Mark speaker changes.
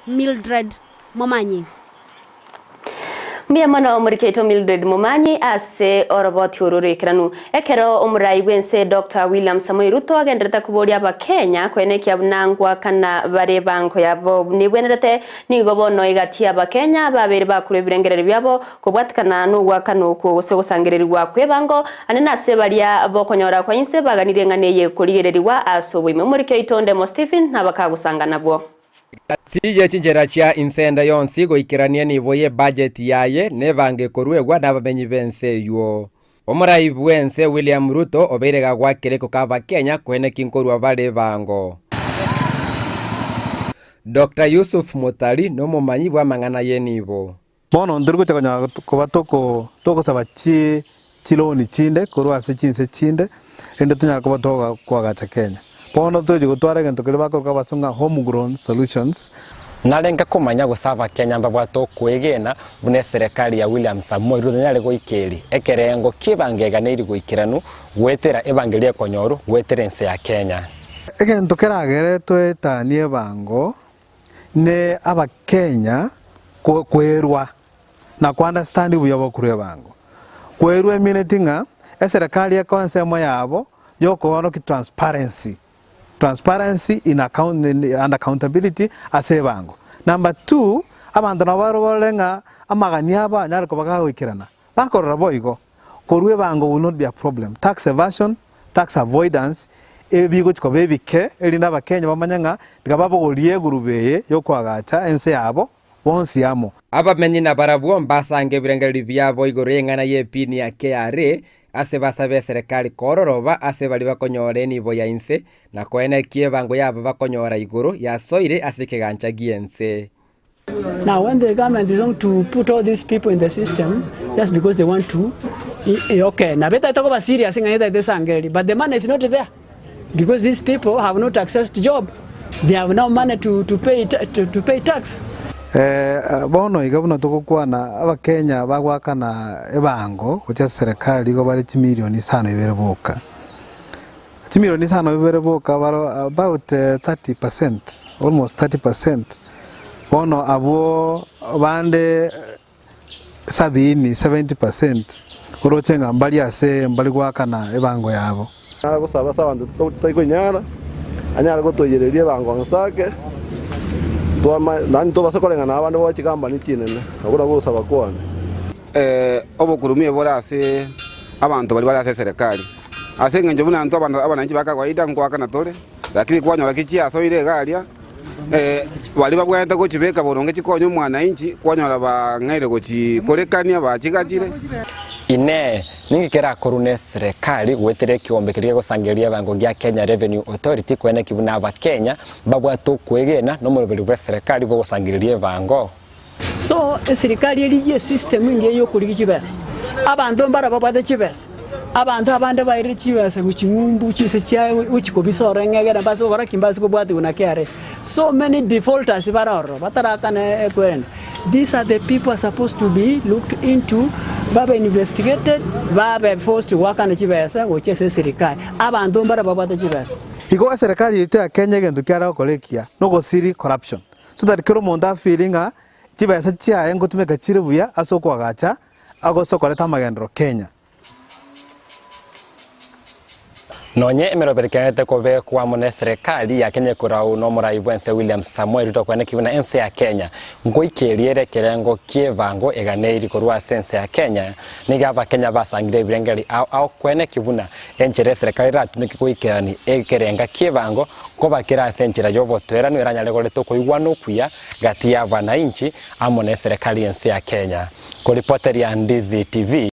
Speaker 1: Mildred Momanyi.
Speaker 2: Mbuya mono omoriki oito Mildred Momanyi ase oroboti oro roikeranu. Ekero omorai bw'ense Doctor William Samoei Ruto agenderete koboria abakenya koenekia buna ngwakana bare ebango yabo nebwenerete, nigo bono egati y'abakenya babeire bakorwa ebirengererio biabo kobwatikana nogwakana okwo gose ogosangererigwa kw'ebango ande nase baria bokonyora kwa inse baganirie eng'ana eye korigererigwa ase oboime. Omoriki oito Ndemo Stephen nabakagosanga nabwo.
Speaker 3: Gati ye chinchera chia inse ende yonsi goikerania enibo y'ebajeti yaye nebango ekoruegwa nabamenyi b'ense eyio. Omorai bw'ense William Ruto obeire gagwakera ekoka Abakenya koeneki nkorua bare ebango. Doctor Yusuf Mutari nomomanyi bw'amang'ana y'enibo.
Speaker 4: Bono ntori gocha konyara koba togosaba chiloan chinde korwa ase chinse chinde, erinde tonyare koba tokoagacha Kenya. Bono tochi gotwara egento keria bakoroka abasongo ng'a home grown solutions.
Speaker 3: Narenge komanya gose Abakenya mbabwate okwegena buna eserekari ya William Samoei Ruto nenyare goikeria ekerengo ki'ebango eganeiri goikeranu goetera ebango eria ekonyorwa goetera ense ya Kenya.
Speaker 4: Egento keragere toetanie ebango ne Abakenya kwerwa na ko understand buya bokorwa ebango. Kwerwa emineti ng'a eserekari ekore ensemo yabo yokoorokia transparency, transparency in account and accountability ase ebango. Number two, abanto nabo barore ng'a amagani abo anyare koba gagoikerana. Bakorora boigo, korwa ebango will not be a problem. Tax evasion, tax avoidance, ebi bigochi koba ebike erinde abakenya bamanye ng'a tiga babogorie egurube eye yokoagacha ense yabo bonsi amo.
Speaker 3: Abamenyi nabarabwo mbasange ebirengererio biabo igoro y'eng'ana y'epini ya KRA, ase basabe eserekari koororoba ase baria bakonyora enibo ya inse, na koenekia ebango yabo bakonyora igoro yasoire ase ekegancha gi'ense.
Speaker 5: Now when the government is going to put all these people in the system just because they want to okay nabo etaete koba serious ng'a etaete esangereria but the money is not there because these people have not access to job they have no money to, to, pay, to, to pay tax.
Speaker 4: Bono iga buna togokwana abakenya bagoakana ebango gochia ase serikali igo bare chimilioni isano ibere boka. Chimilioni isano ibere boka baro about 30%, almost 30%. Bono abwo bande sabini, 70%, oroche ng'a mbari ase mbari goakana ebango yabo.
Speaker 6: Nare gosaba ase abanto totari konyara, anyare gotoiyereria ebango onsi ake, twama naende tobase koreng'ana na abande boe chikambani chinene, abwo nabwo ogosaba kwane.
Speaker 7: Obokurumia bore ase abanto baria bare ase eserekari, ase eng'encho buna intwe abananchi ba kawaida nkoakana tore, lakini kwanyora ki chiasoire iga aria, baria babwenerete gochibeka boronge chikonye omwananchi, kwanyora bang'aire gochikorekania bachigachire.
Speaker 3: Inee! Ninki kerakorwe neserekari goetera ekeombe keria kegosangereria ebango gia Kenya Revenue Authority koeneki buna abakenya mbabwate okwegena nomoroberi bw'eserekari bw'ogosangereria ebango?
Speaker 5: So eserikari erigie esystem engiya yokorigia chibesa. Abanto mbare babwate chibesa, abanto abande bairire chibesa gochia ng'umbu chinse chia gochia kobisa ororo ng'egere mbase gokora ki? Mbase kobwatigwa na KRA. So many defaulters bare ororo batarakana ekwerende. These are the people are supposed to be looked into, babe investigated, babe forced goakana chibesa gochia ase eserikari. Abanto mbare babwate chibesa.
Speaker 4: Igo eserekari yaito ya Kenya egento kiare gokora ekiya nogosiri corruption. So that kera omonto afeele ng'a chibesa chiaye ngotumeka chire buya ase okoagacha agose okoreta amagenderero Kenya.
Speaker 3: Nonye emeroberi ekenerete kobekwa amo neserekari ya Kenya ekorau nomorai bwense William Samoei Ruto kweneki buna ense ya Kenya ngoikeria ere ekerengo ki'ebango eganeiri korwa ase ense ya Kenya nigo abakenya basangire ebirengeri ao ao kweneki buna enchera eserekari eratumeke goikerani ekerenga ki'ebango Nkobakera ase enchera y'obotoeranu eranyare koreta okoigwana okuya gati y'abanainchi amo neserekari y'ense ya Kenya. Koripoteria Ndizi TV.